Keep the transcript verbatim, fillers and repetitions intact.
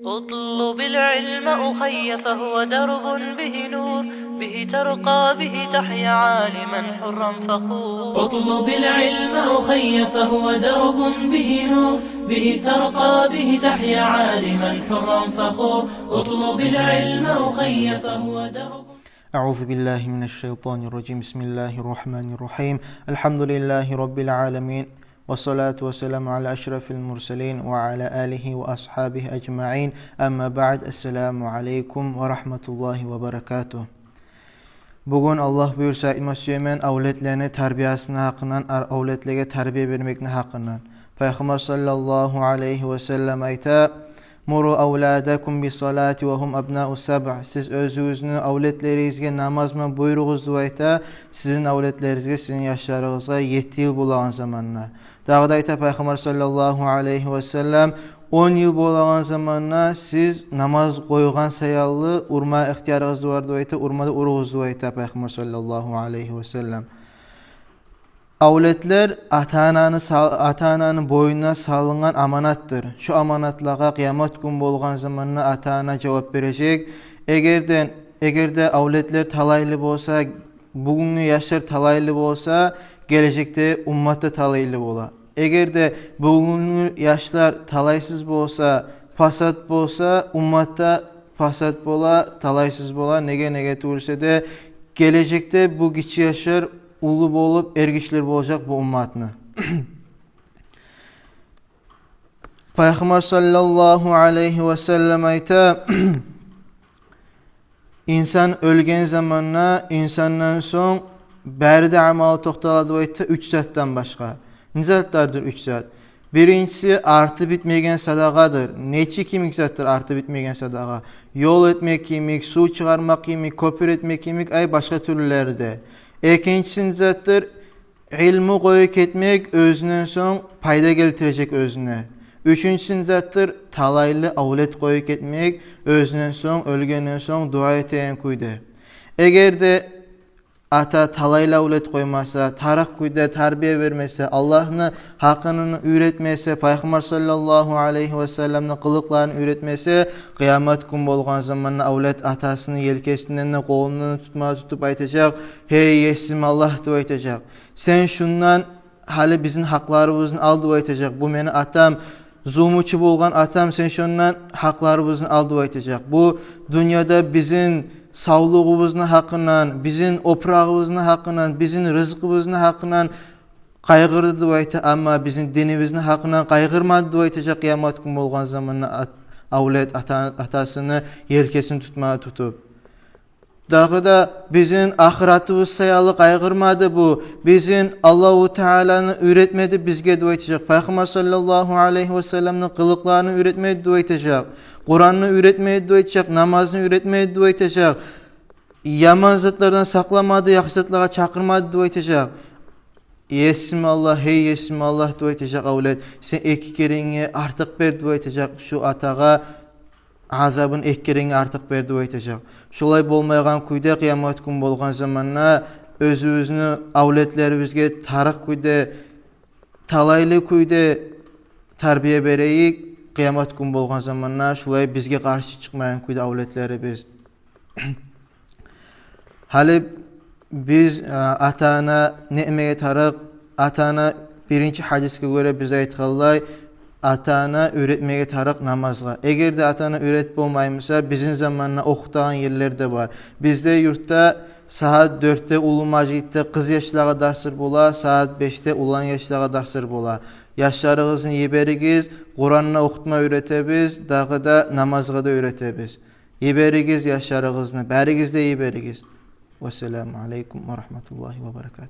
اطلب العلم أخي فهو درب به نور، به ترقى به تحيا عالما حرا فخور. اطلب العلم أخي فهو درب به نور، به ترقى به تحيا عالما حرا فخور. اطلب العلم أخي فهو درب. أعوذ بالله من الشيطان الرجيم. بسم الله الرحمن الرحيم. الحمد لله رب العالمين. والصلاة والسلام على أشرف المرسلين وعلى آله وأصحابه أجمعين. أما بعد. السلام عليكم ورحمة الله وبركاته. Бугюн, Аллагь буюрса, айтма сюемен авлетлени тарбиясыны гьакъындан, ар-, авлетлеге тарбия бермекни гьакъындан. Пайхаммар саллаллагьу алайгьи ва саллам айта: «مروا أولادكم بالصلاة وهم أبناء سبع». Сиз оьзюгюзню авлетлеригизге намаз булан буюругъуз деп айта, сизин авлетлеригизге, сизин яшларыгъызгъа етти йыл болагъан заманда. Дагъы да айта Пайхаммар саллаллагьу алайгьи ва саллам: он йыл болагъан заманда сиз намаз къойгъан саялы урма ихтиярыгъыз бар деп айта, урма да уругъуз деп айта Пайхаммар саллаллагьу алайгьи ва саллам. Авлетлер ата-ананы сал-, ата-ананы бойнуна салынгъан аманатдыр. Шу аманатлагъа къыямат гюн болгъан заманда ата-ана жавап бережек. Эгер де, эгер де авлетлер талайлы болса, бугюнгю яшлар талайлы болса, гележекде уммат да талайлы бола. Эгер де бугюнгю яшлар талайсыз болса, пасат болса, уммат да пасат бола, талайсыз бола. Неге, неге тюгюлсе де, гележекде бу гиччи яшлар уллу болуп, эргишилер болажакъ бу умматны. Пайхаммар саллаллагьу алайгьи ва саллам айта: «Инсан оьлген заманда, инсандан сонг бары да амалы токътала», — деп айта, — уьч затдан башгъа. Не затлардыр уьч зат? Биринчиси — арты битмеген садагъадыр. Нечик йимик затдыр арты битмеген садагъа? Ёл этмек йимик, сув чыгъармакъ йимик, кёпюр этмек йимик, ай, башгъа тюрлюлери де. Экинчиси не затдыр? Илму къоюп гетмек, оьзюнден сонг пайда гелтирежек оьзюне. Уьчюнчюсю не затдыр? Талайлы авлет къоюп гетмек, оьзюнден сонг, оьлгенден сонг дуа этеген кюйде. Эгер де ата талайлы авлет къоймаса, тарыкъ кюйде тарбия бермесе, Аллагьны гьакъын уьйретмесе, Пайхаммар саллаллагьу алайгьи ва салламны къылыкъларын уьйретмесе, къыямат гюн болгъан заманда авлет атасыны елкесинден де, къолундан да тутма тутуп айтажакъ: «Гьей, Есим Аллагь, — деп айтажакъ, — сен шундан, гьали бизин гьакъларыбызны ал, — деп айтажакъ. — Бу мени атам, зулмучу болгъан атам, сен шондан гьакъларыбызны ал», — деп айтажакъ. Бу дюньяда бизин савлугъубузну гьакъындан, бизин опурагъыбызны гьакъындан, бизин рызкъыбызны гьакъындан къайгъырды деп айта, амма бизин динибизни гьакъындан къайгъырмады деп айтажакъ къыямат гюн болгъан заманда ат-, авлет ата-, атасыны елкесин тутма тутуп. Дагъы да бизин ахыратыбыз саялы къайгъырмады бу. Бизин Аллагьу Тааланы уьйретмеди бизге деп айтажакъ. Пайхаммар саллаллагьу алайгьи ва салламны къылыкъларын уьйретмеди деп айтажакъ. Къуранны уьйретмеди деп айтажакъ. Намазны уьйретмеди деп айтажакъ. Яман затлардан сакъламады, яхшы затлагъа чакъырмады деп айтажакъ. «Есим Аллагь, гьей, Есим Аллагь, — деп айтажакъ авлет, — сен эки керенге артыкъ бер», — деп айтажакъ шу атагъа азабын, эки керенге артыкъ бер деп айтажакъ. Шолай болмайгъан кюйде къыямат гюн болгъан заманда оьзюбюзню авлетлерибизге тарыкъ кюйде, талайлы кюйде тарбия берейик. Къыямат гюн болгъан заманда шолай бизге къаршы чыкъмайгъан кюйде авлетлерибиз. Гьали биз, а, ата-ана не этмеге тарыкъ? Ата-ана, биринчи гьадисге гёре биз айтгъанлай, ата-ана уьйретмеге тарыкъ намазгъа. Эгер де ата-ана уьйретип болмаймыса, бизин заманда охутагъан ерлер де бар. Бизде юртда сагьат дёртде уллу межитде къыз яшлагъа дарслар бола, сагьат бешде улан яшлагъа дарслар бола. Яшларыгъызны йиберигиз, Къуранны охутма уьйретебиз, дагъы да намазгъа да уьйретебиз. Йиберигиз яшларыгъызны, баригиз де йиберигиз. Вассаламу алайкум ва рагьматуллагьи ва баракатугь.